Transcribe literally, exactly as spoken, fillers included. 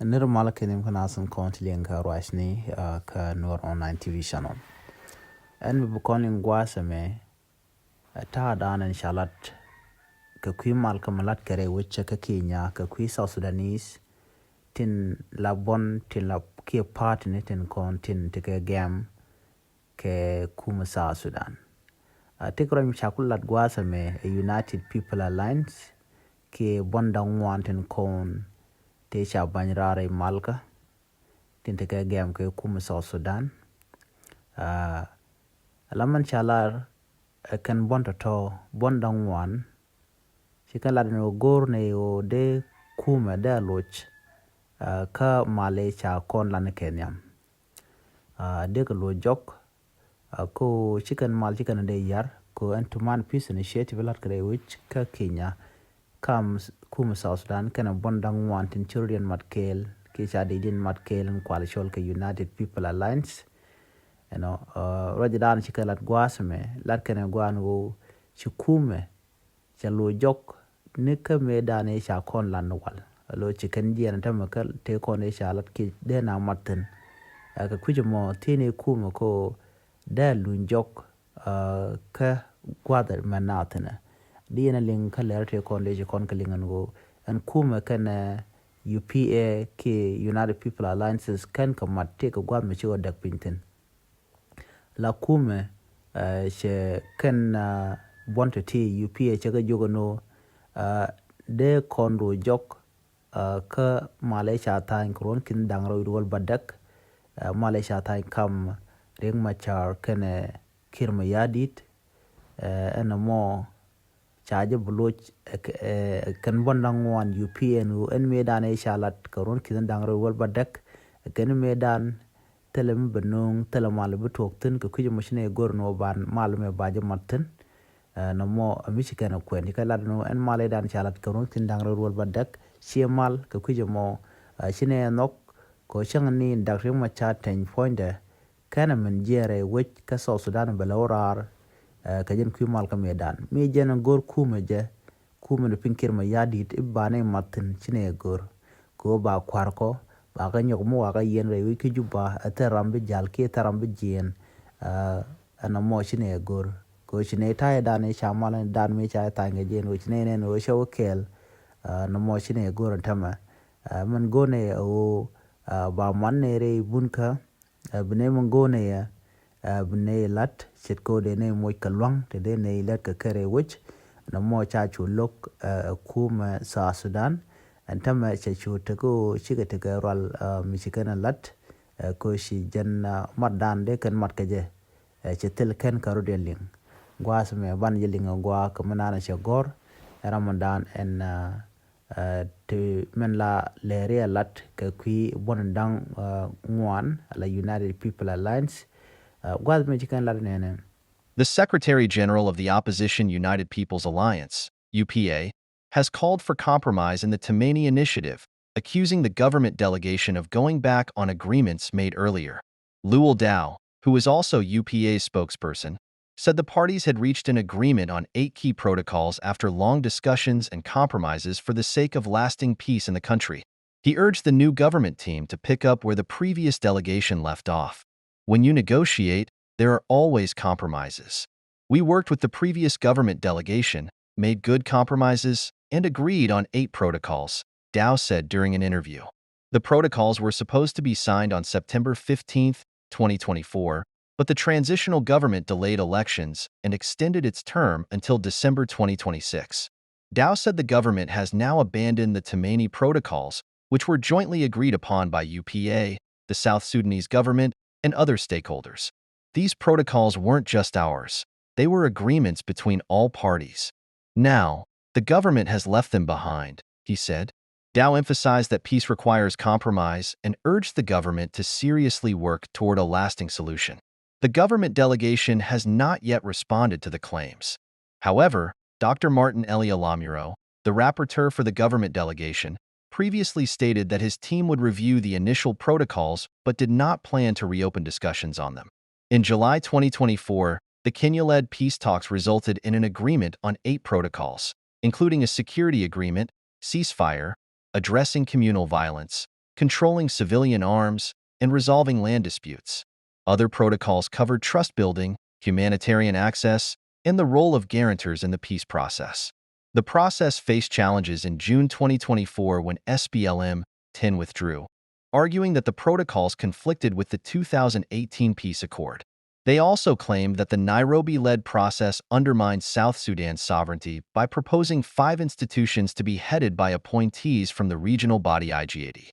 Nir mal kɛ nim kä nasin kɔn ti liɛŋ kä ruacni, ah, kä Nuer Online T V channel. Ɛn mi bi kɔn in gua̱a̱th ɛmɛ, ah, ta̱a̱ dan in ca lat kɛ kui̱ mal kä mi lat kɛ rɛy wecä kä Kenya kɛ kui̱ South Sudanese tin la buɔn tin la kiɛ party ni tin kɔn tin ti kɛ gɛm kɛ kumɛ South Sudan. Ah, ti kɛ rɔny mi ca ku lat gua̱a̱th ɛmɛ ɛ United People Alliance kiɛ buɔn da̱ŋ ŋuan tin kɔn ti ca bany raar rɛy malkä tin ti kɛ gɛm kɛ kumɛ South Sudan. Ah, la mɛn ca lar ɛ kɛn buɔn tɔ̱tɔ̱ buɔn da̱ŋ ŋuan ci kɛn lat ni ɣöö go̱o̱r ni ɣöö dee kumɛ dee a loc, ah, kä mal i̱ ca kɔn lan kɛ nhiam. Ah, dee kɛ loc jɔk, ah, ko ci kɛn mal ci kɛn dee yar ko ɛn tuman Peace Initiative lat kɛ rɛy wec kä Kenya kam s-, kumɛ South Sudan kɛn buɔn da̱ŋ ŋuan tin ci rɔdiɛn mat kɛɛl kiɛ ca dee diɛn mat kɛɛl in kual cɔl kɛ United People Alliance. Ɛnɔ, ah, ruac dan ci kɛn lat gua̱a̱th mɛ lat kɛn gua̱a̱n ɣöö ci kumɛ ca lo̱c jɔk ni kä mëëdan i̱ ca kɔn lan wal. Lo ci kɛn jiɛn tämɛ kä tëë kɔn i̱ ca lat kiɛ dee na mat thi̱n. Ɛ kɛ kui̱c mɔ thi̱n i̱ kumɛ ko dee luny jɔk, ah, kä gua̱th mɛ na thi̱n. Di yɛn a liŋ kä lɛr tëë kɔn dee ci kɔn kä liŋ ɛn ɣöö ɛn kumɛ kɛn, eh, U P A kiɛ United People Alliances kɛn kɛ mat tëë kɛ gua̱th mɛ ci ɣä däk piny thi̱n. La kumɛ, eh, cɛ kɛn, ah, buɔn tɔ̱ ti U P A cɛ kɛ jiök ɛn ɣöö, ah, dee kɔn ru jɔk, ah, kä mal i̱ ca tha̱a̱ny kɛ ruɔ̱n ki̱n da̱ŋ rɛw wi̱cdɛ wäl bädäk, ah, mal i̱ ca tha̱a̱ny kam Riek Machar kɛnɛ Kiir Mayardit, eh, ɛn ɛmɔ ca jɛ bi loc, eh, kɛ, eh, kɛn buɔn da̱ŋ ŋuan U P A ɛn ɣöö ɛn mëëdan i̱ ca lat kɛ ruɔ̱n ki̱n da̱ŋ rɛw wäl bädäk, kɛn mëëdan thilɛ mi bɛ nööŋ, thilɛ mal bi tuɔɔk thi̱n kɛ kui̱c mɔ ci nɛ go̱r ni wä ban mal mɛ ba jɛ mat thi̱n. Eh, nɔmɔ mi ci kɛn ɛ kuɛn ci kɛ lat ni wä ɛn mal i̱ dan ca lat kɛ ruɔ̱n ki̱n da̱ŋ rɛw wäl bädäk ciɛ mal kɛ kui̱c mɔ, eh, ci nɛ nhɔk kɛ cäŋ ni dak Riek Machar tɛny puɔ̱nydɛ kɛn ɛ min jiɛn rɛy wec kä South Sudan bɛ lɛ wä raar, eh, kɛ jɛn kui̱ mal kä mëëdan. Mi jɛn ɛ go̱r kumɛ jɛ, kumɛ ni piny Kiir Mayardit i̱ ba nɛ mat thi̱n ci nɛ go̱r. Kɛ ɣöö ba kua̱r kɔ, ba kä nyɔk mi wakä yɛn rɛy wec kä Juba, ɛ thil ram bi jal kiɛ thil ram bi jiɛn, eh, ɛn ɛmɔ ci nɛ go̱r. Kɛ ɣöö ci nɛ ta̱yɛ dan i̱ ca mal dan mi ca tha̱a̱ŋ kɛ jiɛn ɣöö ci nɛ nɛn ɣöö cɛ wä kɛɛl, eh, ɛn ɛmɔ ci nɛ go̱r ɛn tämɛ. Eh, min go̱r nɛ ɣöö, eh, ba man nɛ rɛy bunkä, eh, bi nɛ mi go̱o̱nɛ yɛ, eh, bi nɛ lat ce̱tkɛ ɣöö dee nɛ moc kɛ lua̱ŋ te dee nɛ lät kɛ kɛ rɛy wec. Nɔmɔ ca cu lo̱k, eh, kumɛ South Sudan. Ɛn tämɛ cɛ cu tekɛ ɣöö cikɛ tekɛ rual, eh, mi ci kɛn ɛ lat, eh, kɛ ɣöö ci jɛn, eh, matdan dee kɛn mat kɛ jɛ, eh, cɛ thil kɛn kɛ rɔ̱diɛn liŋ. Gua̱a̱th mɛ ban jɛ liŋ ɛ gua̱a̱ kɛ mi naan cɛ gɔ̱r ɛ ram mɔ dan ɛn, eh, eh, ti min la lɛri a lat kɛ kui̱ buɔn da̱ŋ, eh, ŋuan la United People Alliance. Eh, gua̱th mi ci kɛn lat nɛnɛ. The Secretary General of the opposition United People's Alliance, U P A, has called for compromise in the Tumeni initiative, accusing the government delegation of going back on agreements made earlier. Luol Dau, who is also U P A's spokesperson, said the parties had reached an agreement on eight key protocols after long discussions and compromises for the sake of lasting peace in the country. He urged the new government team to pick up where the previous delegation left off. When you negotiate, there are always compromises. We worked with the previous government delegation, made good compromises, and agreed on eight protocols, Dau said during an interview. The protocols were supposed to be signed on September fifteenth, twenty twenty-four, but the transitional government delayed elections and extended its term until December twenty twenty-six. Dau said the government has now abandoned the Tumeni protocols, which were jointly agreed upon by U P A, the South Sudanese government, and other stakeholders. These protocols weren't just ours. They were agreements between all parties. Now, the government has left them behind, he said. Dau emphasized that peace requires compromise and urged the government to seriously work toward a lasting solution. The government delegation has not yet responded to the claims. However, Doctor Martin Elia Lamuro, the rapporteur for the government delegation, previously stated that his team would review the initial protocols but did not plan to reopen discussions on them. In July twenty twenty-four, the Kenya-led peace talks resulted in an agreement on eight protocols, including a security agreement, ceasefire, addressing communal violence, controlling civilian arms, and resolving land disputes. Other protocols covered trust building, humanitarian access, and the role of guarantors in the peace process. The process faced challenges in June twenty twenty-four when S P L M ten withdrew, arguing that the protocols conflicted with the two thousand eighteen peace accord. They also claimed that the Nairobi-led process undermined South Sudan's sovereignty by proposing five institutions to be headed by appointees from the regional body I G A D.